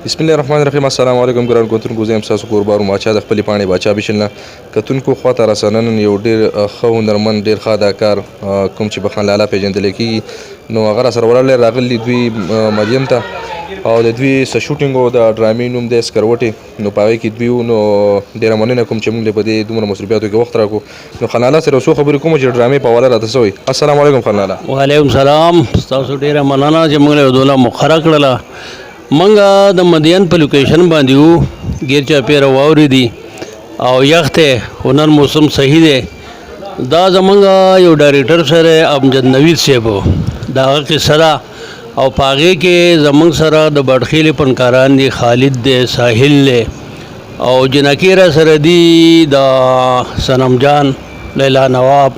بسم الله الرحمن الرحیم. السلام علیکم ګران کتونکو، زه یم ستاسو کوربه باچا د خپلې پاڼې باچا بشل نه کتونکو خواته راسره نن یو ډېر ښه هنرمند، ډېر ښه اداکار، کوم چې په خان لالا پېژندل کېږي، نو هغه راسره ولاړ دی. راغلي دوی مدین ته او د دوی څه شوټینګ و، د ډرامې نوم دی سکروټې، نو په هغې کې دوی وو. نو ډېره مننه کوم چې موږ له په دې دومره مصروفیاتو کې وخت راکړو. نو خان لالا سره یو څو خبرې کوم چې ډرامې په حواله راته څه وایي. السلام علیکم خان لالا. وعلیکم سلام، ستاسو ډېره مننه چې موږ له دوله مقرره کړله. موږ د مدین په لوکیشن باندې وو، ګیر چاپېره واورې دي او یخ دی، خو نن موسم صحیح دی. دا زمونږ یو ډایریکټر سره امجد نوید صاحب د هغه قصه ده او په هغې کې زمونږ سره د بډخېلې فنکاران دي، خالد دی، ساحل دی او جنکې را سره دي، د صنم جان، لیلا نواب،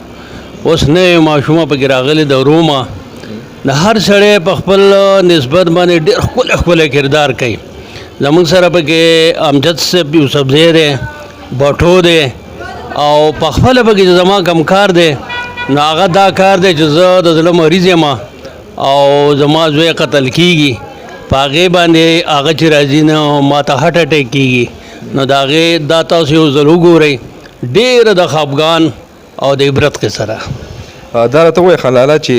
اوس نوې ماشومه پکې راغلې د رومه. د هر سړی په خپل نسبت باندې ډېر ښکلی ښکلی کردار کوي. زمونږ سره پکې امجد صاحب یوسفزی دی، بټو دی او په خپله پکې چې زما کم کار دی نو هغه دا کار دی چې زه د زړه مریض یم او زما زوی قتل کیږي، په هغې باندې هغه چې راځي نو ما ته هارټ اټیک کیږي. نو د هغې دا تاسو یو ځل وګورئ، ډېره د خفګان او د عبرت قصه ده. دا راته ووایه خان لالا چې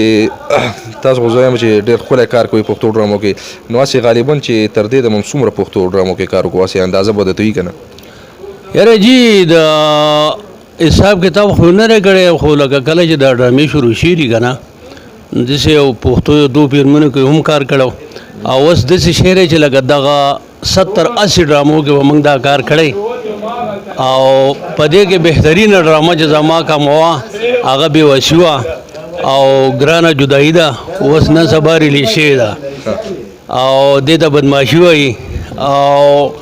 تاسو خو زه وایم چې ډېر ښکلی کار کوئ پښتو ډرامو کې، نو هسې غالبا چې تر دې دمه څومره پښتو ډرامو کې کار وکړو، هسې اندازه به درته وي که نه؟ یاره جي د حساب کتاب خو نه دی کړی، خو لکه کله چې دا ډرامې شروع شوي دي که نه، داسې یو پښتو یو دوه فلمونو کې هم کار کړی او اوس داسې شی دی چې لکه دغه 70-80 ډرامو کې به موږ دا کار کړی او په دې کې بهترینه ډرامه چې زما کومه وه هغه بېوسي وه او ګرانه جدایي ده، اوس نن سبا ریلیز شوې ده او دې ته بدمعاشي وایي. او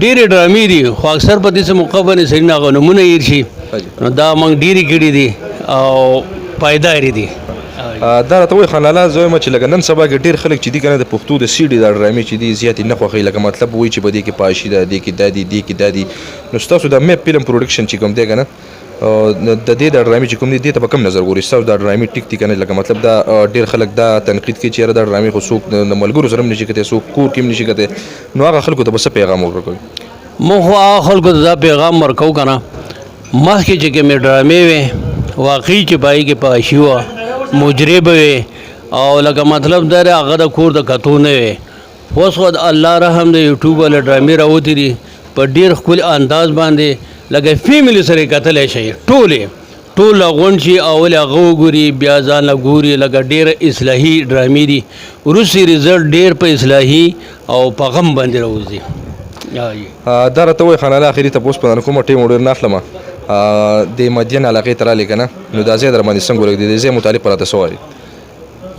ډېرې ډرامې دي خو اکثر په داسې موقع باندې سړي نه هغه نومونه هېر شي، نو دا موږ ډېرې کړي دي او پایدارې دي. دا راته ووایه خان لالا، زه وایم چې لکه نن سبا کې ډېر خلک چې دي که نه د پښتو د سیډي دا ډرامې چې دي زیاتې نه خوښوي، لکه مطلب وایي چې په دې کې پاشي ده، دې کې دا دي، دې کې دا دي، نو ستاسو د میپ فلم پروډکشن چې کوم دی که نه د دې د ډرامې چې کوم دی دې ته په کوم نظر ګوري؟ ستاسو دا ډرامې ټیک دي که نه؟ لکه مطلب دا ډېر خلک دا تنقید کوي چې یاره دا ډرامې خو څوک د ملګرو سره هم نشي کتی، څوک کور کې هم نشي کتی، نو هغه خلکو ته به څه پیغام ورکوي؟ موږ خو هغه خلکو ته دا پیغام ورکوو که نه، مخکې چې کومې ډرامې وې واقعي چې په هغې کې پاشي وه، مجرب وې او لکه مطلب دا دی هغه د کور د کتو نه وې. اوس خو د الله رحم دی یوټیوب والا ډرامې راوتې دي په ډېر ښکلي انداز باندې، لکه فیملی سره یې کتلی شي، ټولې ټول غونډ شي اول هغه وګوري بیا ځان له ګوري، لکه ډېره اصلاحي ډرامې دي. وروستي ریزلټ ډېر په اصلاحي او په غم باندې راوځي. دا راته ووایه خان لالا، اخري تپوس په کومه ټیم ډېر نه اخلم، د مدین علاقې ته رالې که نه، نو دا ځای در باندې څنګه ولګېد، د ځای متعلق به راته څه وایې؟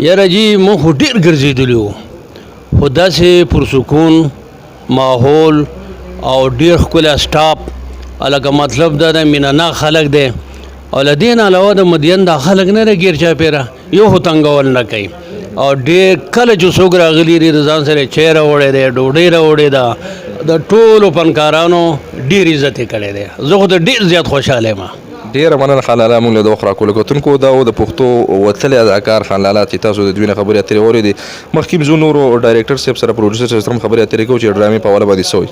یاره جي موږ خو ډېر ګرځېدلي وو، خو داسې پرسکون ماحول او ډېر ښکلی سټاپ، لکه مطلب دا دی مینه ناک خلک دی. او له دې نه علاوه د مدین دا خلک نه دی ګیر چاپېره، یو خو تنګول نه کوي او ډېر کله چې څوک راغلي دي د ځان سره چای راوړی دی، ډوډۍ راوړې ده، د ټولو فنکارانو ډېر عزت یې کړی دی. زه خو ته ډېر زیات خوشحاله یم. ډېره مننه خان لالا موږ له د وخت راکولو. کتونکو دا و د پښتو وتلی اداکار خان لالا چې تاسو د دوی نه خبرې اترې اورېدې. مخکې ځو نورو ډایریکټر صاحب سره، پروډیوسر صاحب سره هم خبرې اترې کوو چې ډرامې په حواله باندې څه وایي.